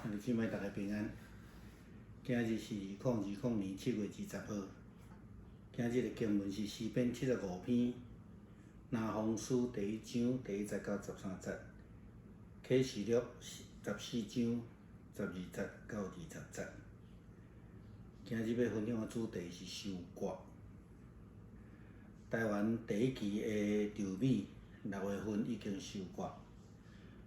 兄弟姊妹，逐家平安。今日是2020年7月20號。今日的經文是詩篇75篇，拿鴻書第一章第一節到13節，啟示錄14章12節到20節。今日欲分享的主題是收割。台灣第一期的稻米6月份已經收割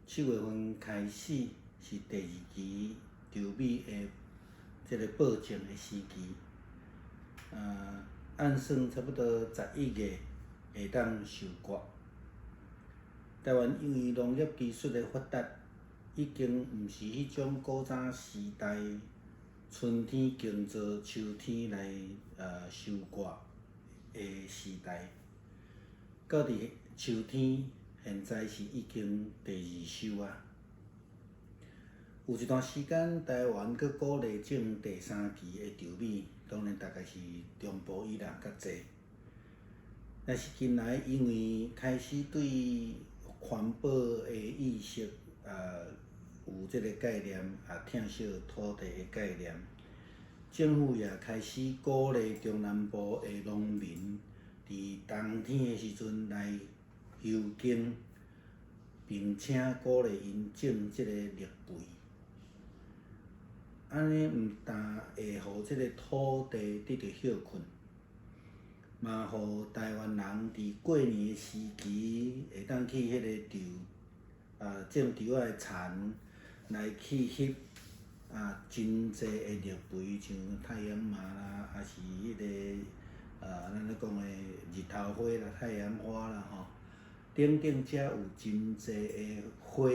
，7月份開始是第二期稻米的這个播種的時期。按算差不多11月會當收割。台灣因為農業技術的發達，已經毋是彼種古早時代春天耕作、秋天來收割的時代。到佇秋天，現在是已經第二收啊。有一段時間，台灣閣鼓勵種第三期的稻米，當然大概是中部以南較濟。但是近來因為開始對環保的意識有這个概念，也疼惜土地的概念，政府也開始鼓勵中南部的農民，佇冬天的時陣來休耕，並且鼓勵𪜶種這个綠肥。按呢毋但會予這个土地得著歇睏，嘛予台灣人佇過年的時期會當去彼个稻種稻仔的田來去翕真濟的綠肥，像太陽麻啦，抑是彼个咱咧講的日頭花啦、太陽花啦吼，等等，遮有真濟的花，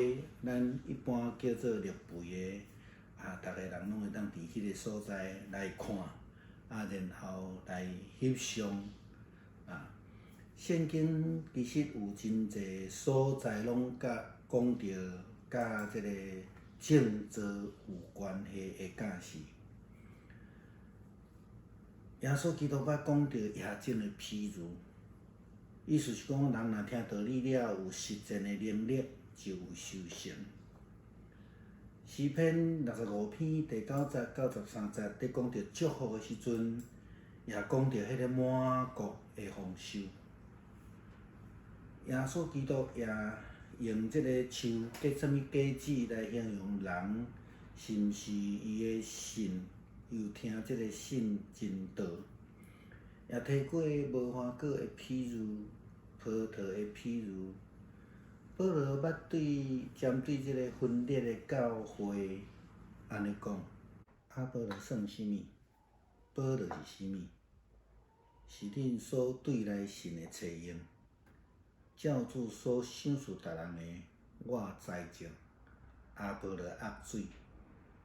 咱一般叫做綠肥的。逐个人攏會當佇彼个所在來看，然後來翕相。聖經其實有真濟所在攏佮講著佮這个種作有關係的教示。耶穌基督捌講著夜種的譬喻，意思是講，人若聽道理了有實踐的能力，就有收成。詩篇65篇第九節到13節，佇講著祝福的時陣，也講著彼个滿穀的豐收。耶穌基督也用這个樹結啥物果子來形容人，是毋是伊的信有聽這个信真道？也提過無花果的譬喻、葡萄的譬喻。保羅捌對針對這个分裂的教會按呢講：亞波羅算啥物？保羅是啥物？是恁所對來信的冊用。照主所賞賜逐人的，我栽種，亞波羅壓水，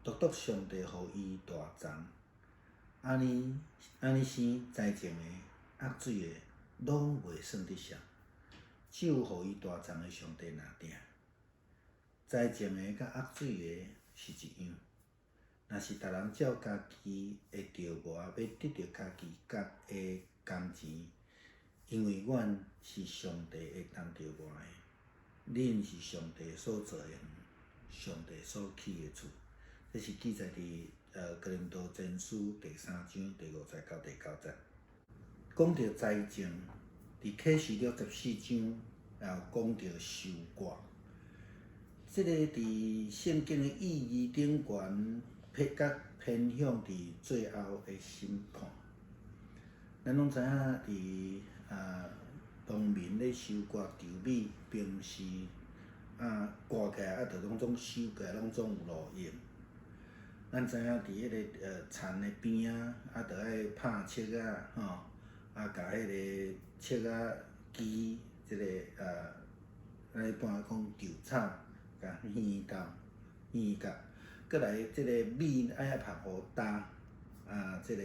獨獨上帝予伊大長。按呢按呢生栽種的、壓水的，攏袂算得啥。只有予伊大長的上帝若定，栽種的佮壓水的是一樣。若是逐人照家己的著無，欲得著家己割的工錢，因為阮是上帝的同著磨的，恁是上帝所造的園，上帝所起的厝。這是記載佇哥林多前書第三章第五節到第九節。講著栽種，佇啟示錄十四章也有講著收割。這个佇聖經的意義頂懸，比較偏向佇最後的審判。咱攏知影佇農民咧收割稻米，並毋是割起來啊，就攏總收起來，攏總有路用。咱知影佇彼个田的邊仔，著愛拍粟仔吼，共彼个粟仔枝，這个咱一般講稻草，共耳到耳角，閣來這个米愛曝予焦，這个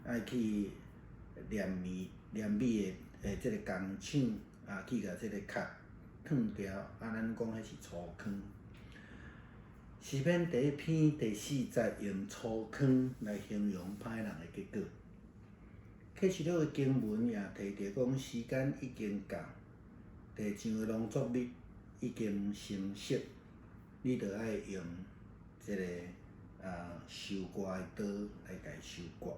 愛去碾米碾米的這个工廠，去共這个殼褪掉，咱講彼是粗糠。詩篇第一篇第四節用粗糠來形容歹人的結果。啟示錄的經文也提著講，時間已經到，地上的農作物已經成熟，你著愛用這這个收割的刀來共收割。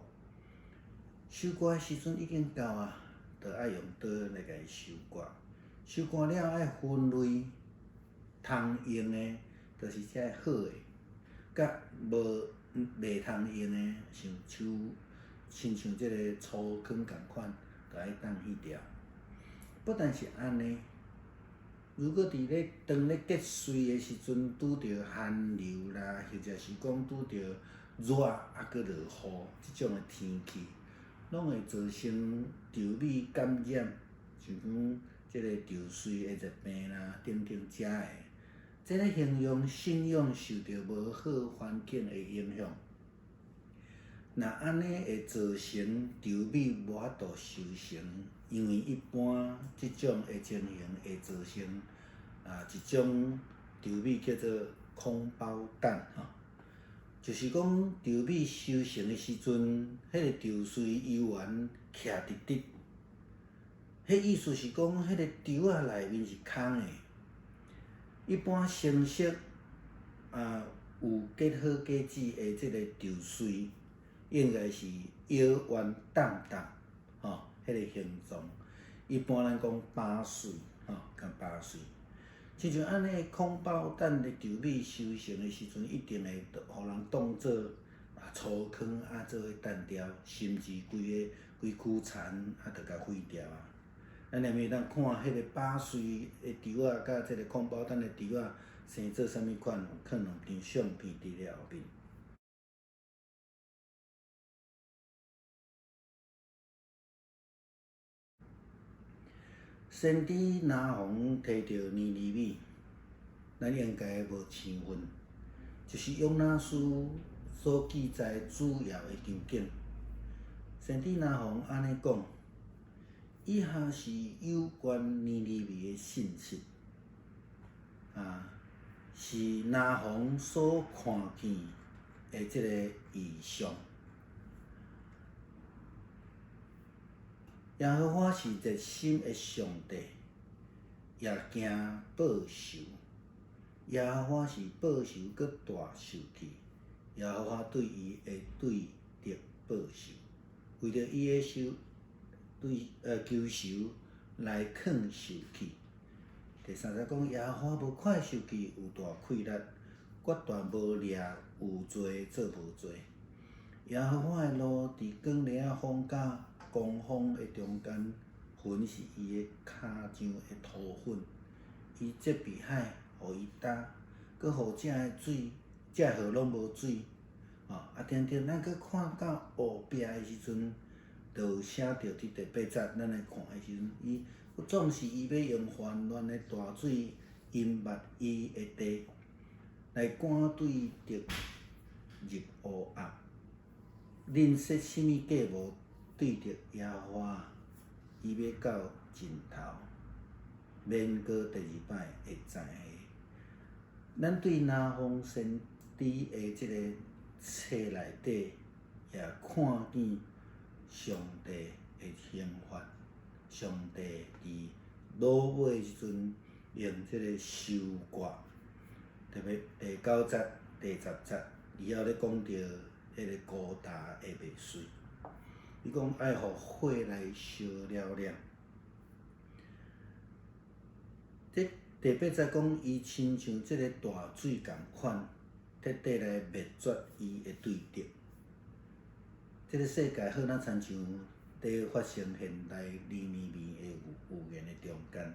收割的時陣已經到啊，就愛用刀來共收割。收割了愛分類，通用的，就是這个好的，佮無袂通用的，像樹，親像這个粗糠仝款，就愛當去掉。不但是按呢，如果佇咧當咧結穗的時陣拄著寒流啦，或者是講拄著熱啊，閣落雨這種的天氣，攏會造成稻米感染，像講這个稻穗的熱病啦等等遮的。這个形容信仰受著無好環境的影響。若按呢會造成稻米無法度收成，因為一般這種的情形會造成一種稻米叫做空包彈吼，就是講稻米收成的時陣，彼個稻穗猶原徛直直，彼意思是講，彼個稻仔內面是空的。一般成熟有結好果子的這个稻穗，應該是腰圓擔擔，吼，彼个形狀。一般咱講飽穗，吼，較飽穗。親像按呢空包彈的稻米收成的時陣，一定會予人當做粗糠啊，做伙擲掉，甚至規个規區田啊，就共毀掉啊。咱若會當看彼个飽穗的稻仔，佮這个空包彈的稻仔生做啥物款，有囥兩張相片佇咧後面。先知拿鴻提著尼尼微，咱應該無生份，就是約拿書所記載主要的場景。先知拿鴻按呢講，以下是有關尼尼微的信息，是拿鴻所看見的這个異象。耶和華是熱心的上帝，也驚報仇。耶和華是報仇閣大受氣，耶和華對伊的對敵報仇，為著伊的仇對求仇來囥受氣。第三節講，耶和華無快受氣，有大氣力，決斷無掠有罪做無罪。耶和華的路佇光烈仔風佮狂風的中間，雲是伊的跤掌的塗粉。伊責備海，予伊焦，閣予這的水，這的河攏無水。定定咱閣看到後壁的時陣，就有寫著佇第八節，咱來看的時陣，伊總是伊欲用泛濫的大水淹沒伊的地，來趕對敵入黑暗。恁設啥物計謀對敵耶和華？伊欲到盡頭，免閣第二擺會知影。咱對拿鴻先知的這个冊內底，也看見上帝的刑罰。上帝佇落尾的時陣，用這个收割，特別第九節、第十節，伊猶咧講著彼个高大的麥穗。伊講愛予火來燒了了。這第八節講，伊親像這个大水仝款，徹底來滅絕伊的對敵。這个世界好若親像佇發生現代尼尼微的預言的中間。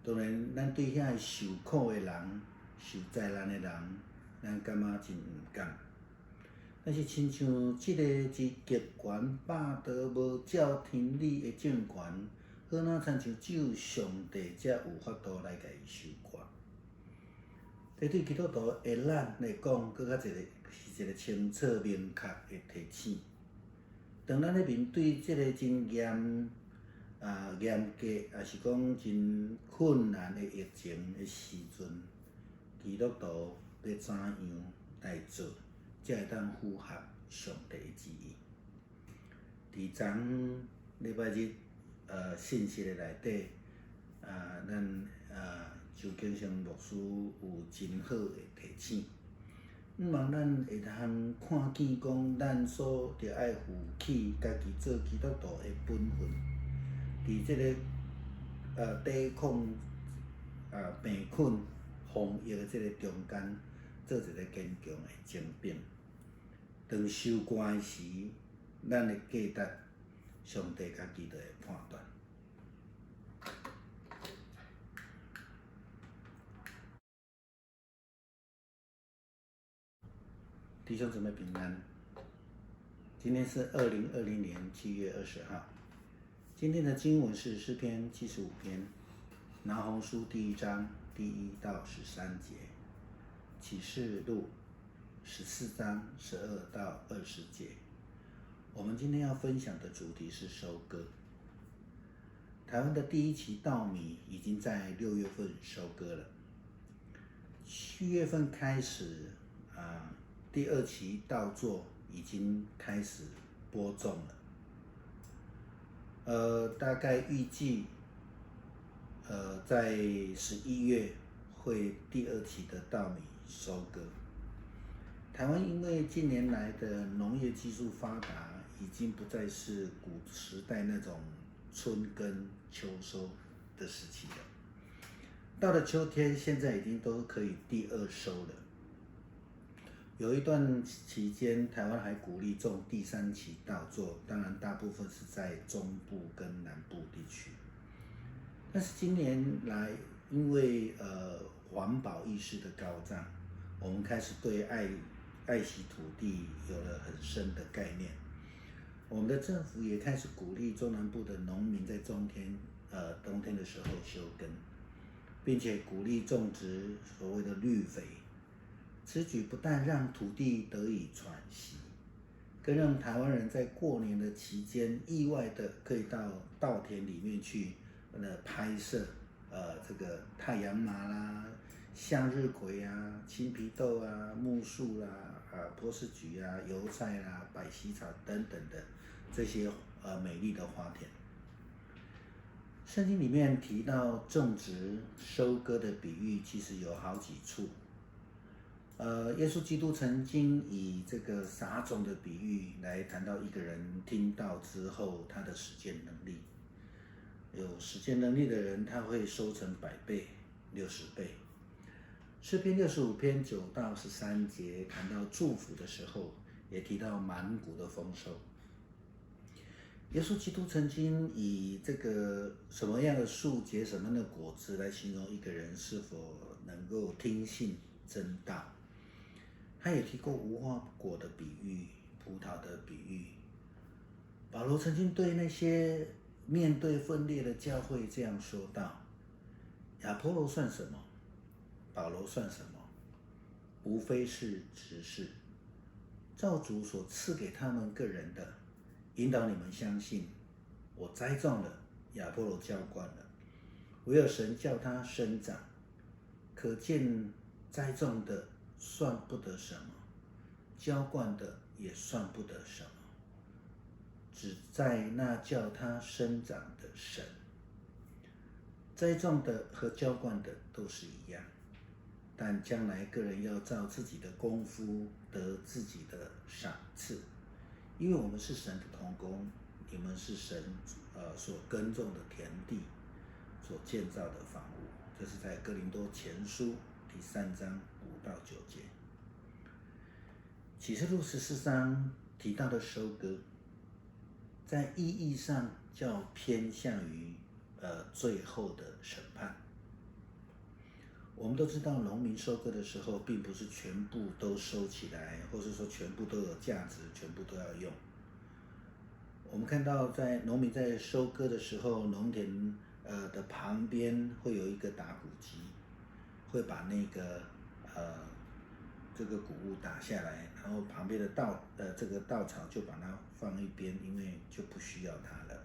當然，咱對遐个受苦的人、受災難的人，咱感覺真毋甘。但是，親像這个是極權霸道、無照天理的政權，好若親像只有上帝才有法度來共伊收割。這對基督徒的咱來講，閣較一个是一个清楚明確的提醒。當咱咧面對這个真嚴嚴格，抑是講真困難的疫情的時陣，基督徒欲怎樣來做，才會當符合上帝的旨意？佇昨禮拜日信息的內底，咱周景生牧師有真好的提醒。毋望咱會通看見講，咱所著愛負起家己做基督徒的本分，佇這个抵抗病菌防疫的這个中間，做一个堅強的精兵。當收割的時，咱的價值，上帝家己就會判斷。弟兄姊妹平安，今天是2020年7月20號。今天的經文是詩篇75篇，拿鴻書第一章第1到13節，啟示錄14章12到20節。我們今天要分享的主題是收割。台灣的第一期稻米已經在6月份收割了，7月份開始啊。第二期稻作已經開始播種了，大概預計，在11月會第二期的稻米收割。台灣因為近年來的農業技術發達，已經不再是古時代那種春耕秋收的時期了。到了秋天，現在已經都可以第二收了。有一段期間，台灣還鼓勵種第三期稻作，當然大部分是在中部跟南部地區。但是今年來，因為環保意識的高漲，我們開始對愛惜土地有了很深的概念。我們的政府也開始鼓勵中南部的農民在冬天的時候休耕，並且鼓勵種植所謂的綠肥。此舉不但讓土地得以喘息，更讓台灣人在過年的期間意外的可以到稻田裡面去，拍攝，這個太陽麻啦、向日葵啊、青皮豆啊、木薯啦、波斯菊啊、油菜啦、百喜草等等的這些美麗的花田。聖經裡面提到種植、收割的比喻，其實有好幾處。耶穌基督曾經以這個撒種的比喻來談到一個人聽道之後他的實踐能力。有實踐能力的人，他會收成100倍、60倍。詩篇65篇9到13節談到祝福的時候，也提到滿穀的豐收。耶穌基督曾經以這個什麼樣的樹結什麼樣的果子來形容一個人是否能夠聽信真道。他也提過無花果的比喻、葡萄的比喻。保羅曾經對那些面對分裂的教會這樣說道：亞波羅算什麼？保羅算什麼？無非是執事，照主所賜給他們個人的，引導你們相信。我栽種了，亞波羅澆灌了，唯有神叫他生長。可見栽種的算不得什麼，澆灌的也算不得什麼，只在那叫他生長的神。栽種的和澆灌的都是一樣，但將來各人要照自己的功夫得自己的賞賜，因為我們是神的同工，你們是神所耕種的田地，所建造的房屋。這是在哥林多前書第3章5到9節。啟示錄14章提到的收割，在意義上較偏向於最後的審判。我們都知道，農民收割的時候，並不是全部都收起來，或是說全部都有價值，全部都要用。我們看到，在農民在收割的時候，農田的旁邊會有一個打穀機，會把那個這個穀物打下來，然後旁邊的這個稻草就把它放一邊，因為就不需要它了。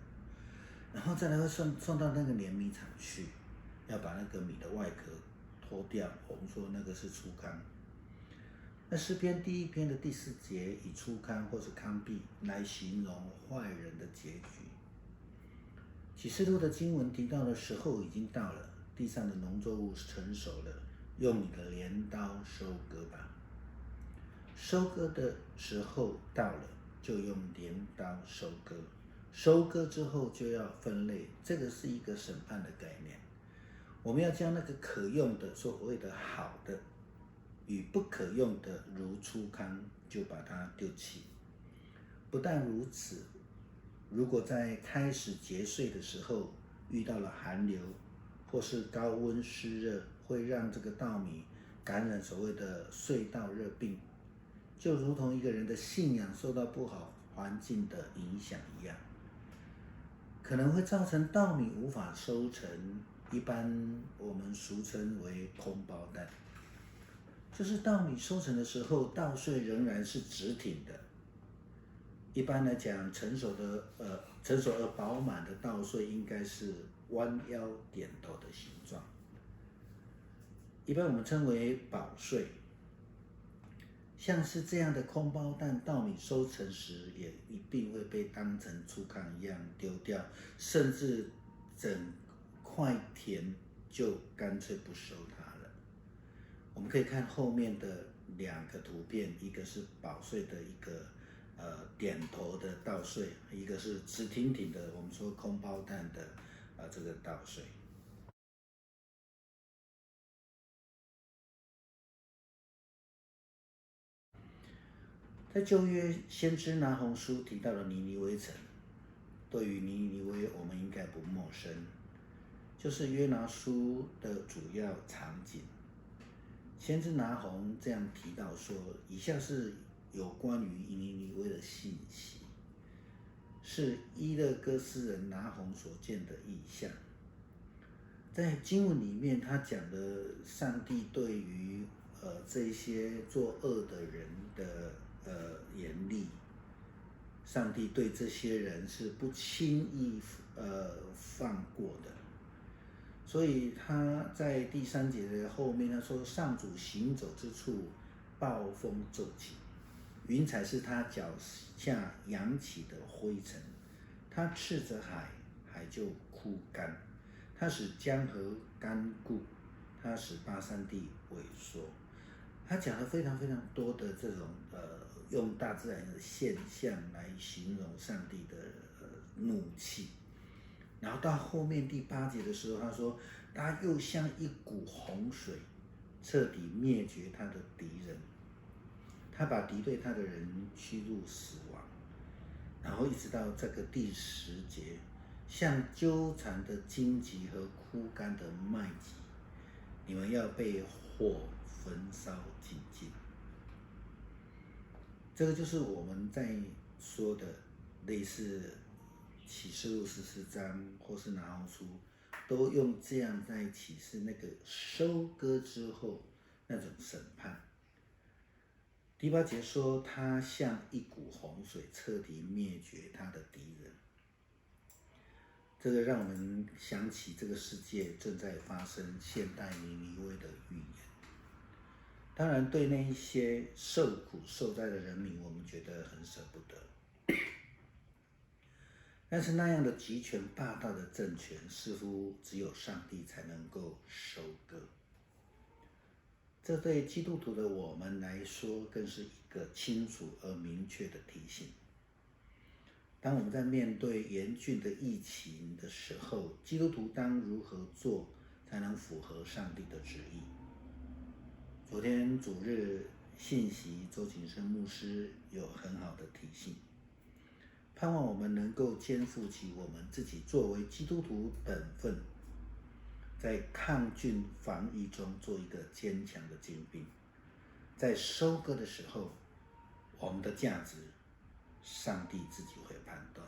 然後再來會送到那個碾米廠去，要把那個米的外殼脫掉，我們說那個是粗糠。那詩篇第1篇的第4節以粗糠或是糠秕來形容壞人的結局。啟示錄的經文提到的時候已經到了，地上的農作物成熟了，用你的鐮刀收割吧。收割的時候到了，就用鐮刀收割。收割之後就要分類，這個是一個審判的概念。我們要將那個可用的，所謂的好的，與不可用的如粗糠，就把它丟棄。不但如此，如果在開始結穗的時候遇到了寒流或是高溫濕熱，會讓這個稻米感染所謂的穗稻熱病，就如同一個人的信仰受到不好環境的影響一樣，可能會造成稻米無法收成，一般我們俗稱為空包蛋。就是稻米收成的時候，稻穗仍然是直挺的。一般來講，成熟而飽滿的稻穗應該是彎腰點頭的形狀。一般我們稱為飽穗。像是這樣的空包蛋，稻米收成時也一定會被當成粗糠一樣丟掉，甚至整塊田就乾脆不收它了。我們可以看後面的兩個圖片，一個是飽穗的一個點頭的稻穗，一個是直挺挺的，我們說空包蛋的這個稻穗。在舊約先知拿鴻書提到了尼尼微城，對於尼尼微我們應該不陌生，就是約拿書的主要場景。先知拿鴻這樣提到說，以下是有關於尼尼微的信息，是伊勒哥斯人拿鴻所見的異象。在經文裡面，他講的上帝對於這些作惡的人的嚴厲，上帝對這些人是不輕易放過的。所以他在第三節的後面，他說：“上主行走之處，暴風驟起，雲彩是他腳下揚起的灰塵。他斥責海，海就枯乾；他使江河乾固，他使巴珊地萎縮。”他講了非常非常多的這種用大自然的現象來形容上帝的怒氣。然後到後面第八節的時候，他說他又像一股洪水，徹底滅絕他的敵人，他把敵對他的人驅入死亡。然後一直到這個第10節，像糾纏的荊棘和枯乾的麥稈，你們要被火焚燒盡盡。這個就是我們在說的類似啟示錄14章或是拿鴻書，都用這樣在啟示那個收割之後那種審判。第八節說，他像一股洪水，徹底滅絕他的敵人。這個讓我們想起這個世界正在發生現代尼尼微的預言。當然，對那一些受苦受災的人民，我們覺得很捨不得。但是那樣的極權霸道的政權，似乎只有上帝才能夠收割。這對基督徒的我們來說，更是一個清楚而明確的提醒。當我們在面對嚴峻的疫情的時候，基督徒當如何做才能符合上帝的旨意？昨天主日信息，周景生牧師有很好的提醒，盼望我們能夠肩負起我們自己作為基督徒本分，在抗菌防疫中做一個堅強的精兵。在收割的時候，我們的價值，上帝自己會判斷。